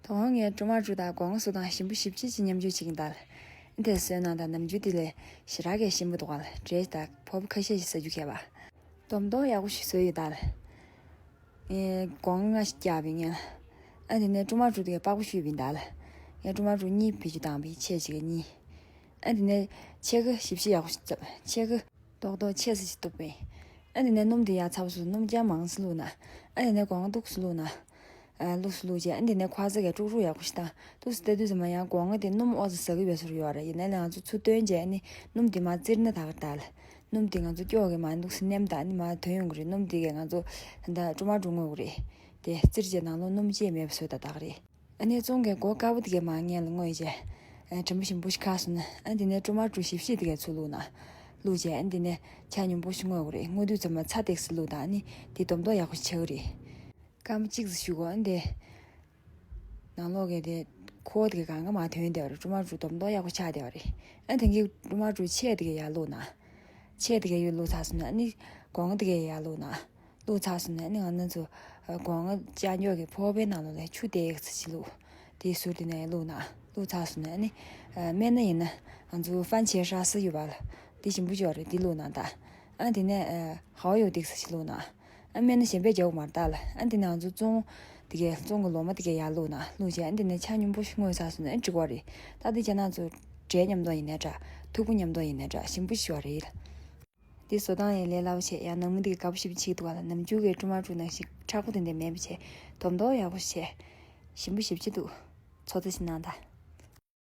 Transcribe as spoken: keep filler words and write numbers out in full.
དོ་དགོང་ངས་ཀྲུ་མ་ཀྲུ་དང་སྒོང་ང་བཟོ་སྟངས་ཞིམ་པོ་ཞེ་པོ་ཅིག་མཉམ་སྤྱོད་བྱེད་ཀྱིན་གདའ་ལགས། འདི་བཟོས་གནང་དང་། ནམ་རྒྱུན་འདི་ལས་ཞེ་དྲག་གི་ཞིམ་པོ་འདུག་ག་ལགས། འབྲས་དང་ཕོར་པ་ཁ་ཤས་ཤིག་ཟ་རྒྱུ་བྱས་པ། སྡོམ་སྡོམ་ཡག་པོ་ཞིག་བཟོས་ཡོད་ད་ལགས། ངས་སྒོང་ང་ལྔ་ཞིག་བཀྱགས་པ་ཡིན་ལགས། ཨ་དེ་ནས་ཀྲུ་མ་ཀྲུ་དེ་གས་པགས་པ་བཤུས་པ་ཡིན་ད་ལགས། ངས་ཀྲུ་མ་ཀྲུ་གཉིས་བེད་སྤྱོད་བཏང་བ་ཡིན། ཕྱེད་གཅིག་གིས་གཉིས། ཨ་དེ་ནས་ཕྱེད་ཀ་ཞིབ་ཞིབ་ཡག་པོ་ཞིག་བཏབ། ཕྱེད་ཀ་རྡོག་རྡོག་ཆེ་ས་ཞིག་གཏུབ་པ་ཡིན། ཨ་དེ་ནས་སྣུམ་དེ་ཡར་ཚ་པོ་བཟོས། སྣུམ་རྐྱང་མང་ཙམ་བླུགས་ན། ཨ་དེ་ནས་སྒོང་ང་འདུག་སེ་བླུགས་ན། ཨ་བླུགས་སེ་བླུགས་བྱས། ཨ་དེ་ནས་ཁ་ཟས་གས་དཀྲུག་དཀྲུག་ཡག་པོ་ཞིག་བཏང་། འདུག་སེ་བལྟ་དུས་ཙམ་པ་ཡང་སྒོང་ང་དེ་སྣུམ་ཨོ་ཙི་ཟ་གི་ཡོད་བཟོ་འདྲ་ཡོད་རེད། ཡིན་ནའི་ལགས་ང་ཚོ་ཚུར་བཏོན་བྱས་ཨ་ནི་སྣུམ་དེ་མར་བཙིར་ན་ད་ག་རེད་ད་ལགས། སྣུམ་དེ་ང་ཚོ་སྐྱོགས་ཀྱིས་མར་འདུག་སེ་མནན་ད་ཨ་ནི་མར་ཐོན་ཡོང་གི་རེད། སྣུམ་དེ་གས་ང་ཚོ་ད་ཀྲུ་མ་ཀྲུ་བརྔོ་གི་རེད། དེ་བཙིར་བྱས་ནང་ལོགས་སྣུམ་ཅི་ཡང་མེད་པ་བཟོས་ད་ད་ག་རེད། ཨ་ནི་བཙོང་མཁན་མགོ་དཀར་པོ་དེ་གས་མར་སྔོན་ལ་བརྔོས་བྱས། ཨ་དྲོན་པོ་ཞིམ་པོ་ཞིག་ཁ་སོང་ན། ཨ་དེ་ནས་ཀྲུ་མ་ཀྲུ་ཞིབ་ཞིབ་དེ་གས་ཚུར་བླུགས་ན། བླུགས་བྱས་ཨ་དེ་ནས་ཆ་སྙོམས་པོ་ཞིག་བརྔོ་དགོས་རེད། བརྔོ་དུས་ཙམ་པ་ཚྭ་ཏོག་ཙམ་བླུགས་དང་། ཨ་ནི་དེ་སྡོམ་སྡོམ་ཡག་པོ་ཞིག་ཆགས་ཀྱི་རེད། སྐར་མ་གཅིག་ཙམ་བཞུགས་གོ། ཨ་དེ་ནང་ལོགས་ཀྱི་དེ་ཁུ་བ་དེ་གས་གང་ག་མར་ཐོན་བསྡད་པ་རེད། ཀྲུ་མ་ཀྲུ་སྡོམ་སྡོམ་ཡག་པོ་ཆགས་བསྡད་པ་རེད། ཨ་དེང་གི་ཀྲུ་མ་ཀྲུ་ཕྱེད་དེ་གས་ཡར་བླུགས་ན། ཕྱེད་དེ་གས་ཡར་བླུགས་ཚར་སོང་ན། ཨ་ནི་སྒོང་ང་དེ་གས་ཡར་བླུགས་ན། བླུགས་ཚར་སོང་ན་ཨ་ནི་ང་རང་ཚོ་ཨ་སྒོང་ང་ཅ་ཉོག་གི་ཕོར་པའི་ནང་ལོགས་ལ་ཆུ་ཏོག་ཙམ་ཞིག་བླུགས། དེའི་ཟུར་དེ་ནས་བླུགས་ན། བླུགས་ཚར་སོང་ན་ཨ་ནི་ཨ་སྨན་སྣ་ཡིན་ན་ང་ཚོ་ཧྥན་ཆེ་ཧྲ་སི་ཡོད་པ་ལགས། དེ་ཞིམ་པོ་ཞིག་ཡོད་རེད། དེ་བླུགས་ན་ད། ཨ་དེ་ནས་ཨ་ཧའོ་ཡོ་ཏོག་ཙམ་ཞིག་བླུགས་ན། ཨ་སྨན་སྣ་གཞན་པ་རྒྱག་དགོས་མ་རེད་ད་ལགས། ཨ་དེ་ནས་ང་ཚོ་བཙོང་དེ་གས་བཙོང་གི་ལོ་མ་དེ་གས་ཡར་བླུགས་ན། བླུགས་བྱས་ཨ་དེ་ནས་ཆ་སྙོམས་པོ་ཞིག་བརྔོས་ཚར་སོང་ན་ཨ་འགྲིག་གི་རེད། ད་དེ་བྱས་ན་ང་ཚོ་འབྲས་མཉམ་དུ་ཡིན་ནའི་འདྲ། ཐུག་པ་མཉམ་དུ་ཡིན་ནའི་འདྲ། ཞིམ་པོ་ཞིག་ཡོད་རེད། འདི་བཟོ་སྟངས་ཡང་ལས་སླ་པོ་བྱས། ཡང་ནང་མི་འདི་གས་དགའ་པོ་ཞེ་པོ་བྱེད་ཀྱི་འདུག་ག་ལགས། ནམ་རྒྱུན་གྱི་ཀྲུ་མ་ཀྲུ་ནང་བཞིན་མཁྲེགས་པོ་དེ་འདྲ་མེད་པ་བྱས། སྡོམ་སྡོམ་ཡག་པོ་བྱས། ཞིམ་པོ་ཞེ་པོ་ཅིག་འདུག་ཚོད་ལྟ་ཞིག་གནང་དང་།